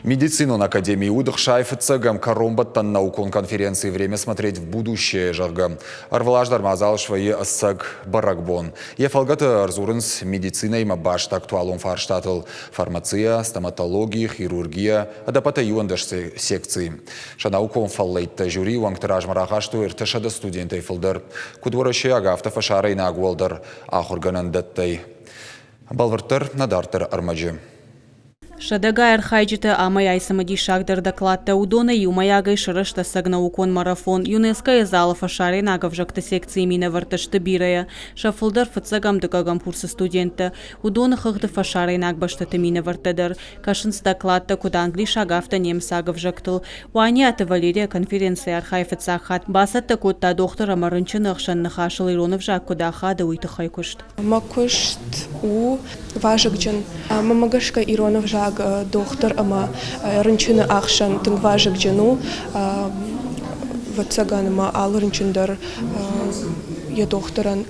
Медицинон академийы уыд 65-ӕм кӕронбӕттӕн наукон конференци «Время смотреть в будущее», зӕгъгӕ. Ӕрвылаз дӕр мадзал свӕййы ӕцӕг бӕрӕгбон. Йӕ фӕлгӕты ӕрдзурынц медицинӕимӕ баст актуалон фарстатыл: фармация, стоматологи, хирургия, ӕдӕппӕтӕй 11 секцийы. Сӕ наукон фӕллӕйттӕ жюрийы уӕнгты размӕ рахастой 300 студентӕй фылдӕр. Куыд уӕрӕсейаг, афтӕ фӕсарӕйнаг уӕлдӕр ахуыргӕнӕндӕттӕй. Бӕлвырддӕр нӕ дарддӕры ӕрмӕджы. Сӕдӕгай архайджытӕ амӕй-ай цымыдисагдӕр докладтӕ, уыдонӕй иумӕйагӕй сырӕзт ӕцӕг наукон марафон. ЮНЕСКО-йы залы фӕсарӕйнаг ӕвзӕгты секцийы минӕвӕрттӕ сты бирӕйӕ. Сӕ фылдӕр фыццӕгӕм-дыккӕгӕм курсы студенттӕ. Уыдоны хыгъды фӕсарӕйнаг бӕстӕты минӕвӕрттӕ дӕр. Кӕсынц докладтӕ куыд англисаг, афтӕ немыцаг ӕвзӕгтыл. Уаниаты Валерия конференцийы архайы фыццаг хатт. Бацӕттӕ кодта дохтыр ӕмӕ рынчыны ӕхсӕн ныхасыл ирон ӕвзаг куыд ахады, уый тыххӕй куыст. Мӕ куыст у вазыгджын. Мӕнмӕ гӕсгӕ ирон ӕвзаг дохтыр ӕмӕ рынчыны ӕхсӕн тынг вазыгджын у. Ӕвӕццӕгӕн ӕмӕ алы рынчын дӕр йӕ дохтырӕн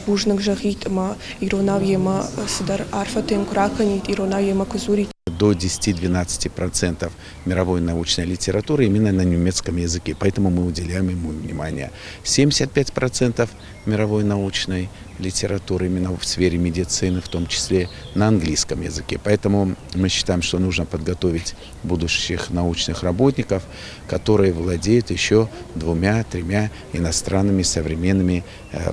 бузныг зӕгъид ӕмӕ иронау йемӕ цыдӕр арфӕтӕ йын куы ракӕнид, иронау йемӕ куы дзурид. До 10-12% мировой научной литературы именно на немецком языке, поэтому мы уделяем ему внимание. 75% мировой научной литературы именно в сфере медицины, в том числе на английском языке. Поэтому мы считаем, что нужно подготовить будущих научных работников, которые владеют еще двумя-тремя иностранными современными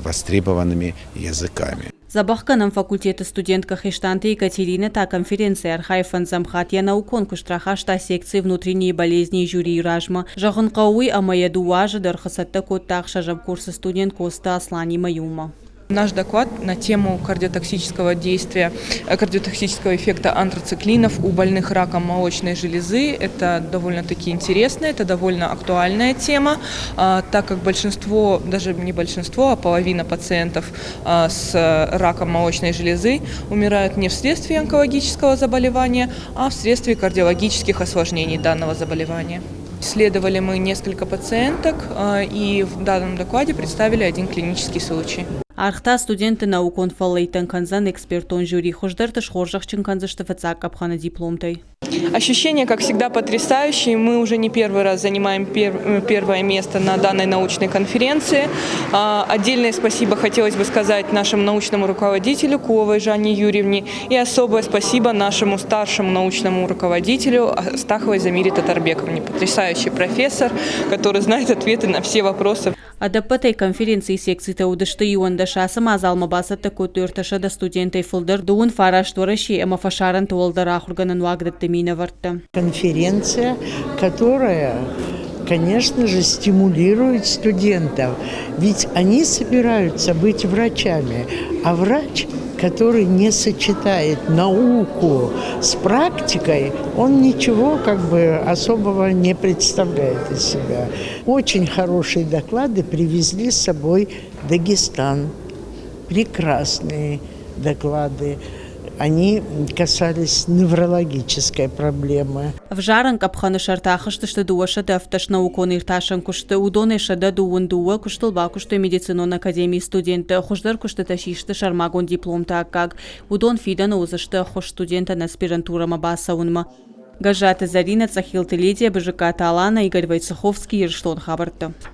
востребованными языками. Дзӕбӕхгӕнӕн факультеты студенткӕ Хестанты Екатеринӕ та конференцийы архайы фӕндзӕм хатт. Йӕ наукон куыст рахаста секци «Внутренние болезни» жюрийы размӕ. Зӕгъын хъӕуы уый, ӕмӕ йӕ 2 азы дӕргъы цӕттӕ кодта ӕхсӕзӕм курсы студент Коцты Асланимӕ иумӕ. Наш доклад на тему кардиотоксического действия, кардиотоксического эффекта антрациклинов у больных раком молочной железы. Это довольно-таки интересно, это довольно актуальная тема, так как большинство, даже не большинство, а половина пациентов с раком молочной железы умирают не вследствие онкологического заболевания, а вследствие кардиологических осложнений данного заболевания. Исследовали мы несколько пациенток и в данном докладе представили один клинический случай. Аргъ та студентты наукон фӕллӕйттӕн кӕндзӕн экспертон жюри. Хуыздӕрты схорзӕхджын кӕндзысты фыццаг къӕпхӕны дипломтӕй. Ощущения, как всегда, потрясающие. Мы уже не первый раз занимаем первое место на данной научной конференции. Отдельное спасибо хотелось бы сказать нашему научному руководителю Куловой Жанне Юрьевне и особое спасибо нашему старшему научному руководителю Астаховой Замире Татарбековне. Потрясающий профессор, который знает ответы на все вопросы. Ӕдӕппӕтӕй конференцийы секцитӕ уыдысты 11. Ацы мадзалмӕ бацӕттӕ кодтой 300 студентӕй фылдӕр, 39 Уӕрӕсейы ӕмӕ фӕсарӕнты уӕлдӕр ахуыргӕнӕн уагдӕтты минӕвӕрттӕ. Конференция, которая, конечно же, стимулирует студентов. Ведь они собираются быть врачами, а врач, который не сочетает науку с практикой, он ничего как бы особого не представляет из себя. Очень хорошие доклады привезли с собой Дагестан. Прекрасные доклады. Они касались неврологической проблемы. Ӕвзарӕн къӕпхӕны сӕрты ахызтысты 217 наукон иртасӕн куысты. Уыдонӕй 122 куыстыл бакуыстой медицинон академийы студенттӕ. Хуыздӕр куыстытӕ систы сӕрмагонд дипломты аккаг. Уыдон фидӕны уыдзысты ӕххуыс студентӕн аспирантурӕмӕ бацӕуынмӕ. Гӕззаты Зӕринӕ, Цъӕхилты Лидия, Бызыккаты Алана, Игорь Войцеховский, Ирыстоны хабӕрттӕ.